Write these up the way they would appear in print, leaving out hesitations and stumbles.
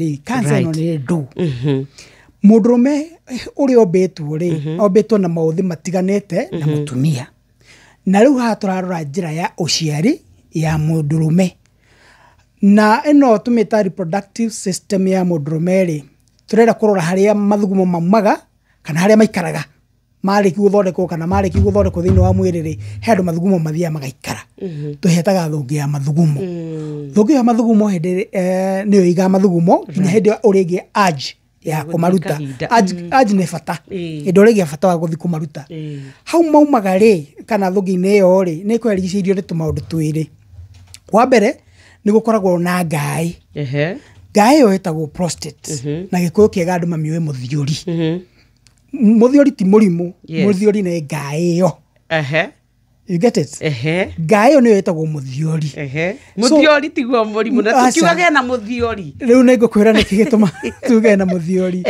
Rĩ cancer ĩno nĩ ndũ mũndũrũme ũrĩa ombĩtwo rĩ, ombĩtwo na maũthĩ matiganĩte na mũtumia. Na rĩu haha tũrarora njĩra ya ũciari ya mũndũrũme, na ĩno tũmĩta reproductive system ya mũndũrũme rĩ, tũrenda kũrora harĩa mathugumo maumaga kana harĩa maikaraga marĩki gũthondekwo, kana marĩki gũthondekwo thĩinĩ wa mwĩrĩ rĩ, he andũ mathugumo mathiaga magaikara. Tũhetaga thũngĩ ya mathugumo. Thũngĩ ya mathugumo hĩndĩ nĩyo ĩigaga mathugumo nginya hĩndĩ ĩrĩa ũrĩgĩa urge ya gũthiĩ kũmaruta. Kahinda. Urge nĩ bata. Hĩndĩ ũrĩgĩa bata wa gũthiĩ kũmaruta hau maumaga rĩ, kana thũngĩ-inĩ ĩyo rĩ, nĩ ĩkũrigicĩirio nĩ tũmaũndũ twĩrĩ. Wa mbere nĩ gũkoragwo na ngaĩ. Ngaĩ ĩyo ĩtagwo prostate, na Gĩkũyũ kĩega andũ mamĩũĩ mũthiũri. Mũthiũri ti mũrimũ. Mũthiũri nĩ ngaĩ ĩyo. You get it? Ngaĩ ĩyo nĩyo ĩtagwo mũthiũri. Mũthiori tiguo mũrimũ na Aca. tũkiugage na mũthiori. Rĩu nĩ ngũkwĩra nĩkĩ gĩtũma tuge na mũthiũri.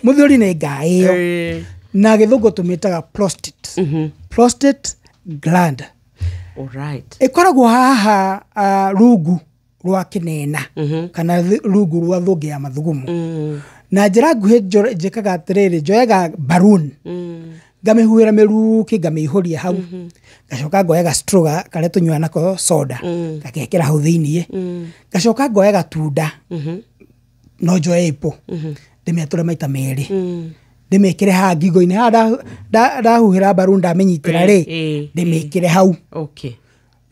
Mũthiũri nĩ ngaĩ ĩyo, na Gĩthũngũ tũmĩtaga prostate, prostate gland. Ĩkoragwo haha rungu rwa kĩnena kana rungu rwa thũngĩ ya mathugumo. Na njĩra nguhĩ njĩkaga atĩrĩrĩ, njoyaga balloon, ngamĩhuhĩra mĩrukĩ, ngamĩihũria hau, ngacoka ngoya ga straw karĩa tũnyuaga nako soda, ngagekĩra hau thĩiniĩ, ngacoka ngoya gatunda, no njoe apple, ndĩmĩatũre maita merĩ, ndĩmĩkĩre haha ngingo-inĩ haha ndahuhĩra balloon, ndamĩnyitĩra rĩ, ndĩmĩkĩre hau.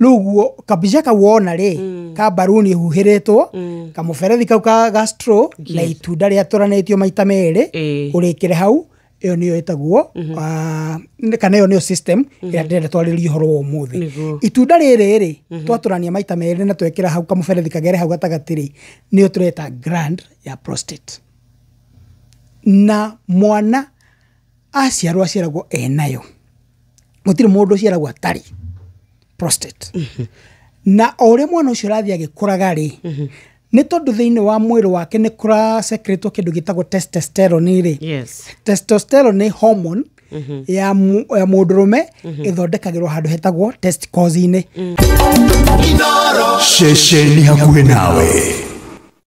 Rĩu ũguo kambica kau wona rĩ, ka mbaruni ĩhuhĩrĩtwo kamũberethi kau ga straw na itunda rĩatũranĩtio maita merĩ, ũrĩkĩre hau. Ĩyo nĩyo ĩtagwo kana ĩyo nĩyo system ĩrĩa ndĩrenda twarĩrie ũhoro wa ũmũthĩ. Itunda rĩrĩ rĩ, twatũrania maita merĩ na twekĩra hau kamũberethi kagere hau gatagatĩ rĩ, nĩyo tũreta gland ya prostate. Na mwana aciarwo aciaragwo enayo, gũtirĩ mũndũ ũciaragwo atarĩ prostate. Na o ũrĩa mwana ũcio ũrathiĩ agĩkũraga rĩ, nĩ tondũ thĩinĩ wa mwĩrĩ wake nĩ kũracekretwo kĩndũ gĩtagwo testosterone rĩ. Testosterone nĩ hormone ya mũndũrũme, ĩthondekagĩrwo handũ hetagwo testicles-inĩ. Ceceni hakuhĩ nawe.